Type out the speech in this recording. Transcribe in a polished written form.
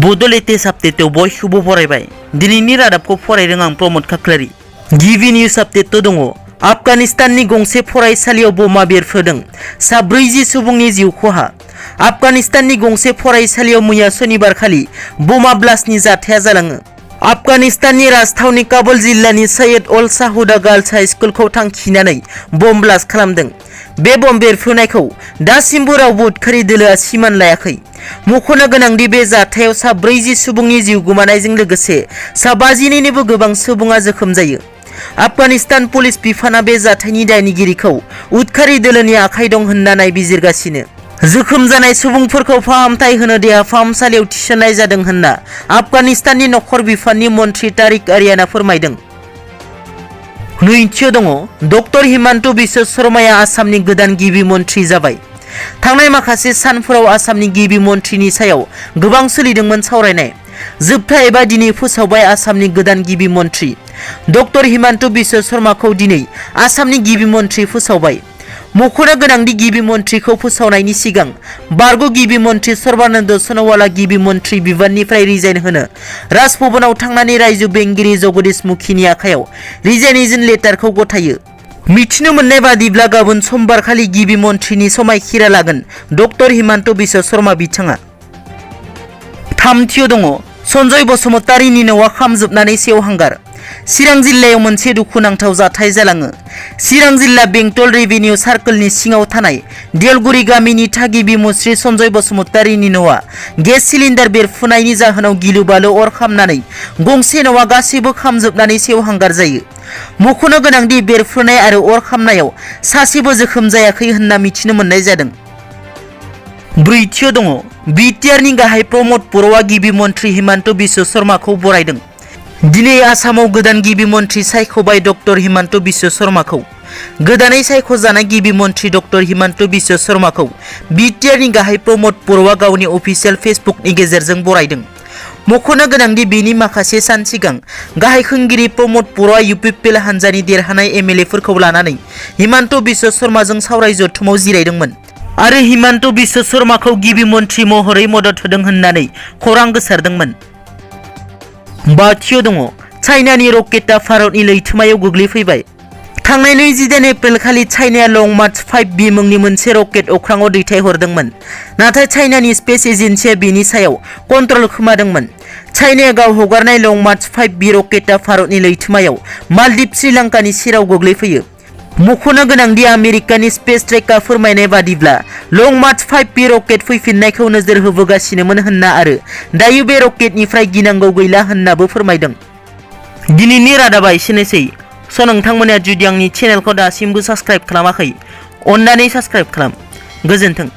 Bodoland अपडेटआव बयखौबो बरायबाय। दिनैनि रादाबखौ फरायदों आं प्रमद खाख्लारि। गिबि निउज आपडेट दङ। आफगानिस्ताननि गंसे फरायसालियाव बमा बेरफ्रोदों। सा 40 सुबुंनि जिउ खहा। आफगानिस्ताननि गंसे फरायसालियाव मैया सनिबारखालि बमा ब्लास्टनि जाथाया जालाङो। आफगानिस्ताननि राजथावनि काबुल जिल्लानि सैयद अल साहुदा गार्ल्स हाई स्कुलखौ थांखिनानै बम ब्लास्ट खालामदों। बे बम बेरफ्रुनायखौ दासिमबो रावबो उदखारि दोलोआ सिमान लायाखै। मख'नो गोनांदि बे जाथायाव सा 40 सुबुंनि जिउ गोमानायजों लोगोसे सा 50निबो गोबां सुबुङा जोखोम जायो। आफगानिस्तान पुलिस बिफाना बे जाथायनि दायनिगिरिखौ उदखारि दोलोनि आखाइ दं होनना नायबिजिरगासिनो। जोखोम जानाय सुबुंफोरखौ फाहामथाय होनो देहा फाहामसालियाव थिसननाय जादों होनना आफगानिस्ताननि नखर बिफाननि मन्थ्रि तारिक आरियाना फोरमायदों। नैथियाव दङ डक्टर हिमन्त बिश्व शर्माया आसामनि गोदान गिबि मन्थ्रि जाबाय। थांनाय माखासे सानफोराव आसामनि गिबि मन्थ्रिनि सायाव गोबां सोलिदोंमोन सावरायनाय। जोबथा एबा दिनै फोसावबाय आसामनि गोदान गिबि मन्थ्रि डक्टर हिमन्त बिश्व शर्माखौ दिनै आसामनि गिबि मन्थ्रि फोसावबाय। मख'नो गोनांदि गिबि मन्थ्रिखौ फोसावनायनि सिगां बारग' गिबि मन्थ्रि सर्बानन्द सन'वालआ गिबि मन्थ्रि बिबाननिफ्राय रिजाइन होनो राजभवनाव थांनानै रायजो बेंगिरि जगदीश मुखीनि आखायाव रिजाइनेशन लेटारखौ गथायो। मिथिनो मोननाय बादिब्ला गाबोन समबारखालि गिबि मन्थ्रिनि समायखिरा लागोन डक्टर हिमन्त बिश्व शर्मा बिथाङा। थामथियाव दङ सन्जय बसुमतारीनि न'आ खामजोबनानै सेवहांगार। चिरां जिल्लायाव मोनसे दुखुनांथाव जाथाय जालाङो। चिरां जिल्ला बेंटल रेभिनिउ सार्कलनि सिङाव थानाय देलगुरि गामिनि थागिबि मुस्रि सन्जय बसुमतारीनि न'आ गेस सिलिन्डार बेरफुनायनि जाहोनाव गिलु बालु अर खामनानै गंसे न'आ गासैबो खामजोबनानै सेवहांगार जायो। मख'नो गोनांदि बेरफ्रुनाय आरो अर खामनायाव सासेबो जोखोम जायाखै होनना मिथिनो मोननाय जादों। ब्रैथियाव दङ BTR नि गाहाय प्रमद बर'आ गिबि मन्थ्रि हिमन्त बिश्व शर्माखौ बरायदों। दिनै आसामाव गोदान गिबि मन्थ्रि सायख'बाय डक्टर हिमन्त बिश्व शर्माखौ। गोदानै सायख'जानाय गिबि मन्थ्रि डक्टर हिमन्त बिश्व शर्माखौ BTR नि गाहाय प्रमद बर'आ गावनि अफिसियेल फेसबुकनि गेजेरजों बरायदों। मख'नो गोनांदि बेनि माखासे सान सिगां गाहाय खुंगिरि प्रमद बर'आ UPPL हानजानि देरहानाय MLA फोरखौ लानानै हिमन्त बिश्व शर्माजों सावराय जथुमाव जिरायदोंमोन आरो हिमन्त बिश्व शर्माखौ गिबि मन्थ्रि महरै मदद होदों होननानै खौरां गोसारदोंमोन। बाथियाव दङ चाइनानि रकेटआ भारतनि लैथोमायाव गोग्लैफैबाय। थांनाय 29 एप्रिल खालि चाइनाया लं मार्च 5B मुंनि मोनसे रकेट अख्राङाव दैथायहरदोंमोन। नाथाय चाइनानि स्पेस एजेन्सिया बेनि सायाव कन्ट्रल खोमादोंमोन। चाइनाया गाव हगारनाय लं मार्च 5B रकेटआ भारतनि लैथोमायाव मालदीव श्रीलंकानि सेराव गोग्लैफैयो। मख'नो गोनांदि आमेरिकानि स्पेस ट्रेकआ फोरमायनाय बादिब्ला लं मार्च 5B रकेट फैफिननायखौ नोजोर होबोगासिनोमोन होनना आरो दायो बे रकेटनिफ्राय गिनांगौ गैला होननाबो फोरमायदों। दिनैनि रादाबा एसेनोसै। नोंथांमोना जुदि आंनि चेनेलखौ दासिमबो साबस्क्राइब खालामाखै अन्नानै साबस्क्राइब खालाम। गोजोन्थों।